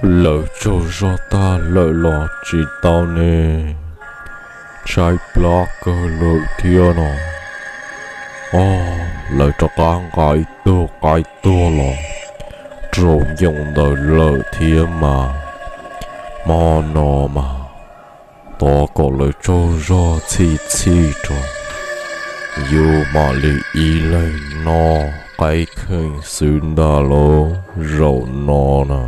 Lawv tsaug zog tag lawm los tsis tau ne, tshaib plab kawg lawm thiab no. Os, lawv rov qab nqa ib tug qaib tuag los rau ncoo ntawd lawm thiab mas. Hmo no mas tos kom lawv tsaug zog txhij txhij rau, yus mam li ib leeg noj qaib kheej xwb ntag lauj zaum no na.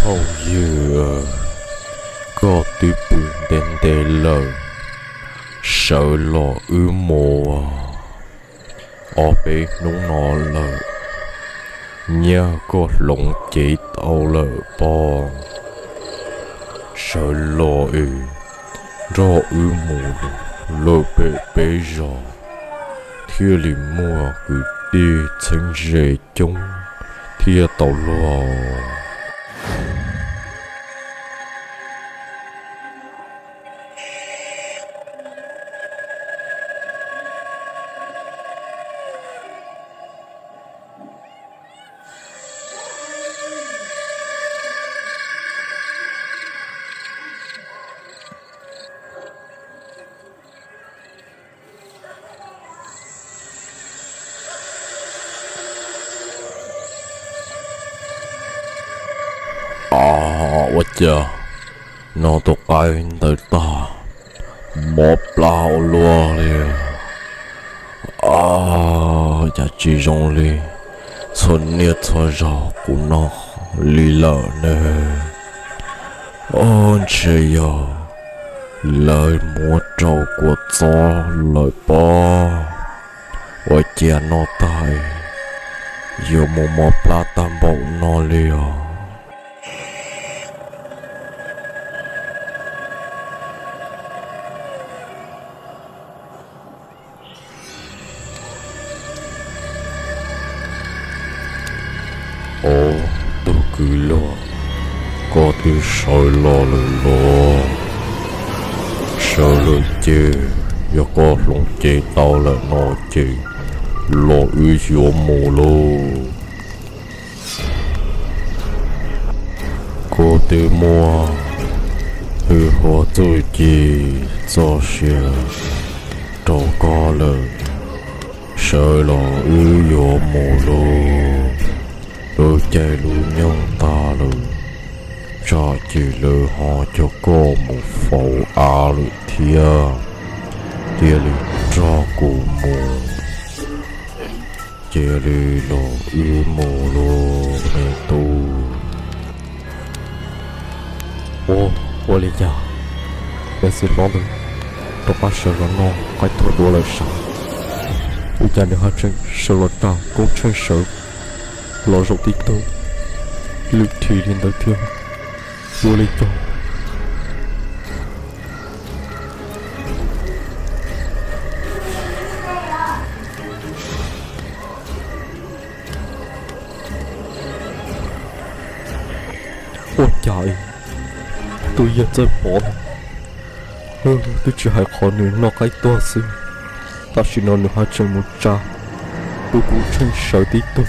Phooj ywg, koj twb pw ntev ntev lawm, sawv los wb mus. Ob peb hnub no lawm, nyaj koj hloov cev tau lawm pob. Sawv los es nrog wb mus lawm pem peb zos, thiaj li muaj kwv tij txheeb ze coob thiaj tau luag. Ua cas noj tus qaib ntawd tag, mob plab ua luaj li. Cas tsis zoo li, txhua niaj txhua zaus kuv noj li lawm ne. Ob, ntshe yog lawv muab rau kua txob lawm pob. Ua cas noj tag yuav mus mob plab tag npaum no li os. Ob, tug kwv luag, koj twb sawv los lawm los? Sawv lawm ces yog koj hloov cev tau lawm no ces los wb yuav mus lauj. Kuv twb muaj hwj huam txuj ci txoj sia rau koj lawm, sawv los wb yuav mus lauj. Lub caij lub nyoog tag lawm, tsam ces lawv ho coj koj mus faus av lawm thiab. Cia li nrog kuv mus, cia li los wb mus lauj me tub. Ua, ua li cas leej txiv hlob ntawd rov qab sawv los noj qaib tuag dua lawm sav? Ua cas nws ho tseem sawv los tsa koob tsheej sawv los zaum tib tug lwj dhi li ntawd thiab? Ua li cas? Ua cas tus yawg Txawj Pov no twb tsis hais qhov nws noj qaib tuag xwb, tam sim no nws ho tseem mus tsa tus koob tsheej sawv tib tug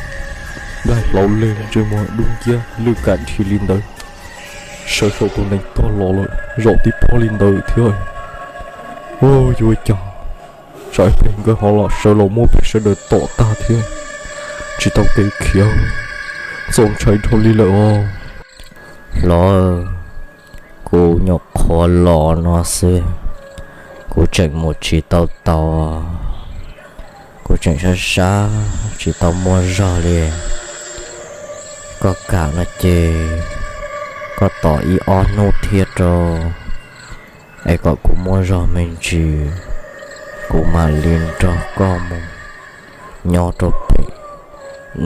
nplaig hlauv leg ntsej muag dub nciab lwj kam dhi li ntawd, sawv saum tus nees tuag los lawm zaum tib pob li ntawd thiab. Ua, yuav ua cas? Tsam ib pliag nkawd ho los sawv los muab peb sawv daws tom tag thiab, tsis tau kev khiav, txaus ntshai dhau li lawm os. Hlob, kuv nyuam qhuav los no xwb, kuv tseem mus tsis tau taus, kuv tseem sab sab tsis tau muaj zog li. Koj kam no ces koj tos ib ob hnub thiab rau, es kom kuv muaj zog me ntsis, kuv mam li nrog koj mus nyob rau pem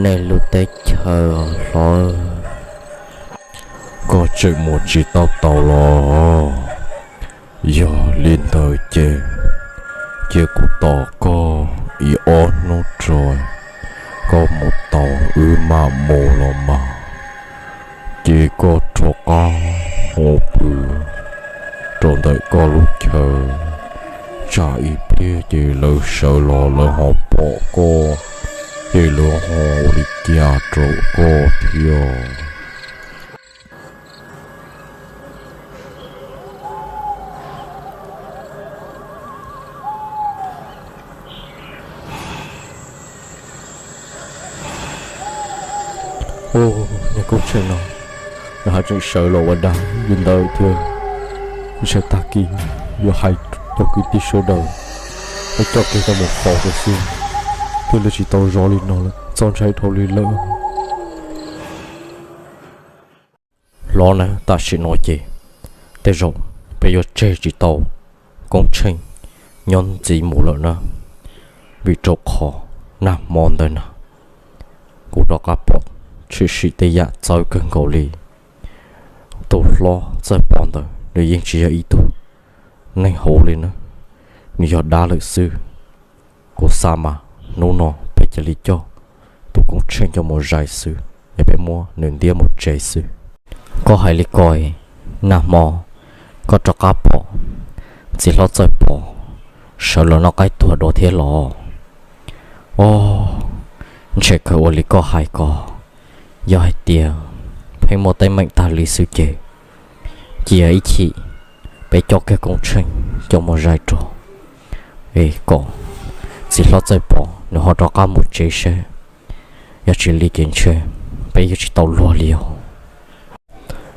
nej lub teb chaws hlob. Koj tseem mus tsis tau taus los? Yog li ntawd ces cia kuv tos koj ib ob hnub rau, koj mus taus wb mam mus los mas. Ces koj rov qab mus pw rau ntawm koj lub chaw, tsam ib pliag ces lawv sawv los lawv ho pom koj, ces lawv ho ua li cas rau koj thiab. Ua, niag Koob Tsheej no, nws haj tseem sawv los ua dab li ntawd thiab. Ntshai tag kis yuav hais cov kwv tij sawv daws, peb coj kiag coj mus faus rau xwb, thiaj li tsis tau zov li no lawm, txaus ntshai dhau li lawm. Hlob na, tam sim no ces tej zaum peb yuav tseg tsis tau Koob Tsheej nyob ntxiv mus lawm na, vim rau qhov nag hmo ntawd na, kuv rov qab pom tshwm sim tej yam txawv kawg nkaus li. Tus hlob Txawj Pov ntawd nws yeej tsis yog ib tug neeg hauv li na, nws yog dab lawm xwb. Kuv xav mas hnub no peb cia li coj tus Koob Tsheej coj mus zais xwb, es peb muab nws ntiab mus tsev xwb. Koj hais li ko, nag hmo koj rov qab pom txiv hlob Txawj Pov sawv los noj qaib tuag dua thiab los? Os, ntshe kawg ua li koj hais ko, yog hais tias pheej muaj teeb meem tag li xwb ces cia ib chim peb coj kiag Koob Tsheej coj mus zais rau, es kom txiv hlob Txawj Pov nws ho rov qab mus tsev seb. Yog tsis li ces ntshe peb yuav tsis tau luag li os.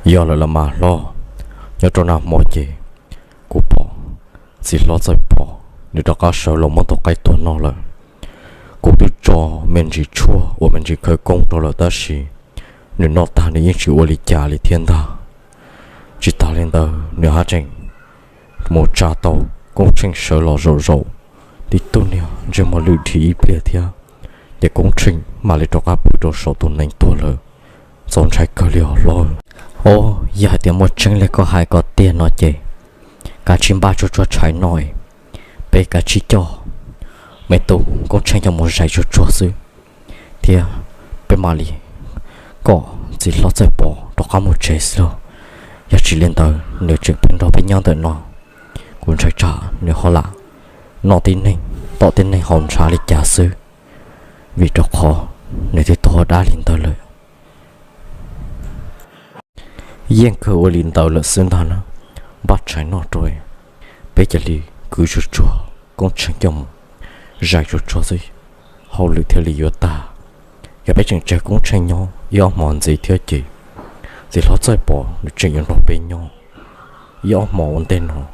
Yog lawm los mas hlob, nyob rau nag hmo ces kuv pom txiv hlob Txawj Pov nws rov qab sawv los muab tus qaib tuag noj lawm. Kuv twb tso me ntsis tshuaj uas me ntsis khawv koob rau lawm tab sis nws noj tag nws yeej tsis ua li cas li thiab ntag. Tsis tas li ntawd nws haj tseem mus tsa tau Koob Tsheej sawv los zaum zaum tib tug niag ntsej muag lwj dhim ib pliag thiab, ces Koob Tsheej mam li rov qab pw rau saum tus nees tuag lawm. Txaus ntshai kawg li os hlob. Os, yog hais tias muaj tseeb li koj hais ko tiag no ces kav tsij npaj tsuag tsuag tshais no, peb kav tsij coj me tub Koob Tsheej coj mus zais tsuag tsuag xwb, thiab peb mam li kom txiv hlob Txawj Pov rov qab mus tsev xwb los. Yog tsis li ntawd nws tseem pheej nrog peb nyob ntawm no, kuv ntshai tsam nws ho lam noj tib neeg tom tib neeg haus ntshav li cas xwb, vim rau qhov nws twb tuag dab li ntawd lawm. Yeej kawg ua li ntawd lawm xwb ntag na, npaj tshais no rau, peb cia li kwv tsuag tsuag Koob Tsheej coj mus zais tsuag tsuag xwb, hauj lwm thiaj li yuav tag. Yog peb tseem tseg Koob Tsheej nyob ib ob hmo ntxiv thiab ces txiv hlob Txawj Pov nws tseem yuav nrog peb nyob ib ob hmo ua ntej no.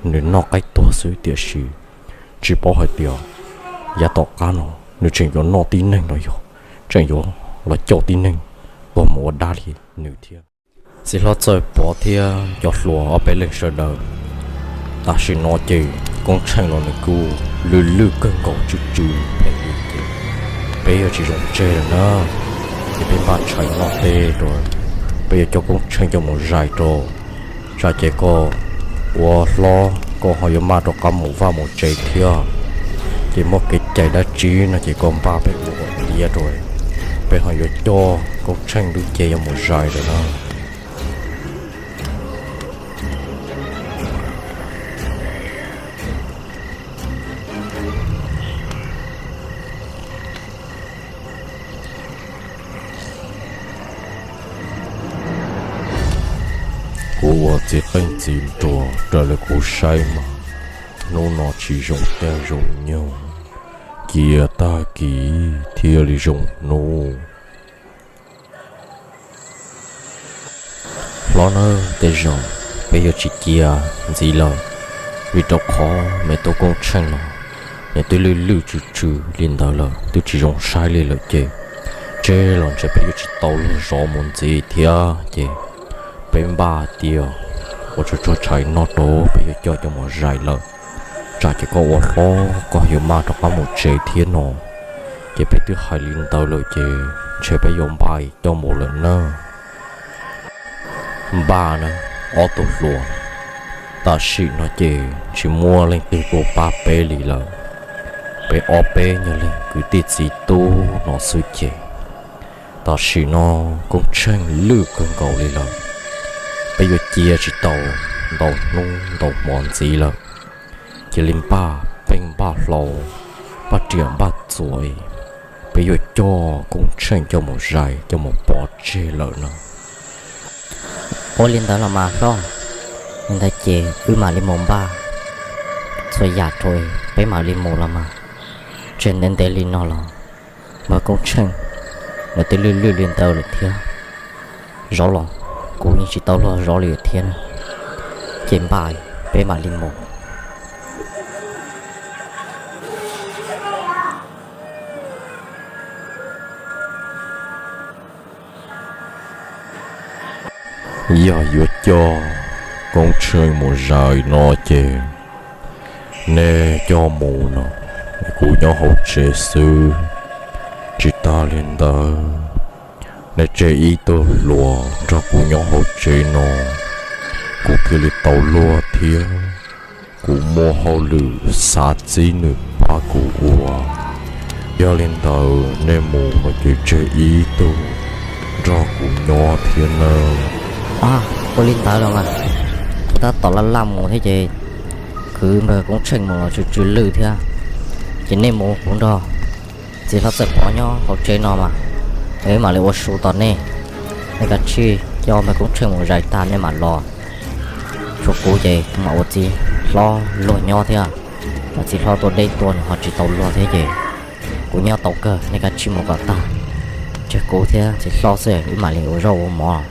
Nws noj qaib tuag xwb tiam sis tsis paub hais tias yav tom qab no nws tseem yuav noj tib neeg los yog tseem yuav los coj tib neeg tuag mus ua dab li nws thiab. Txiv hlob Txawj Pov thiab cov hluas ob peb leeg sawv daws, tam sim no ces Koob Tsheej los nws kuj lwj lwj kawg nkaus tsw tsw phem li ces peb yuav tsis zoo tseg lawm na. Ces peb npaj tshais noj teb rau, peb yuav coj Koob Tsheej coj mus zais rau, tsam ces koj ua hlob koj ho yuav maj rov qab mus vaj mus tsev thiab. Ces muaj kev cai dab tsi no ces koj npaj peb ua liab rau, peb ho yuav coj Koob Tsheej lub cev yuav mus zais lawm na. Kuv ua txiv qeej txiv nruas raws li kuv saib mas hnub no tsis zoo caij zoo nyoog, cia tag kis thiaj li zoo hnub. Hlob nawb, tej zaum peb yuav tsis cia ntxiv lawm, vim rau qhov me tub Koob Tsheej no nws twb lwj lwj tsw tsw li ntawd lawm, twb tsis zoo saib li lawm ces tseg los ntshe peb yuav tsis tau luag zov mus ntxiv thiab ces peb npaj tias ua tsuag tsuag tshais noj rau peb yuav coj coj mus zais lawm. Tsam ces koj ua hlob koj yuav maj rov qab mus tsev thiab no, ces peb twb hais li ntawd lawm ces ntshe peb yuav npaj coj mus lawm nawb. Npaj na, ob tug hluas, tam sim no ces tsis muaj leej twg tuaj pab peb li lawm. Peb ob peb nyuag leeg kwv tij txiv tub no xwb ces tam sim no Koob Tsheej lwj kawg nkaus li lawm. Peb yuav cia tsis tau ntau hnub ntau hmo ntxiv lawm. Cia li npaj peej npaj hlau, npaj riam npaj txuas, peb yuav coj Koob Tsheej coj mus zais coj mus pov tseg lawm no. Ua li ntawd los mas hlob, li ntawd ces wb mam li mus npaj txhua yam rau peb mam li mus los mas. Tseg ntev ntev li no los npawg Koob Tsheej nws twb lwj lwj li ntawd lawm thiab, zov los kuv yeej tsis tau luag zov li thiab na. Ces npaj peb mam li mus. Yog yuav coj Koob Tsheej mus zais no ces nej coj mus no, kuv nyob hauv tsev xwb. Tsis tas li ntawd, nej tseg ib tug hluas nrog kuv nyob hauv tsev no, kuv thiaj li tau luag thiab kuv muaj hauj lwm xav txib nws pab kuv ua. Yog li ntawd nej mus no ces tseg ib tug nrog kuv nyob thiab nawb. Ua li ntawd los mas, kuv tab tom laj laj mus thiab ces kwv npawg Koob Tsheej mus los tsw tsw lwj thiab. Ces nej mus, kuv nrog txiv hlob Txawj Pov nyob hauv tsev no mas, wb mam li ua su tos nej. Nej kav tsij coj npawg Koob Tsheej mus zais tag nej mam los. Tshuav kuv ces kuv mam ua txiv hlob luag nyob thiab. Txiv hlob tuaj deb tuaj nws ho tsis tau luag thiab ces kuv nyob tau kawg, nej kav tsij mus kom tag. Tseg kuv thiab txiv hlob xwb wb mam li ua zaub ua mov.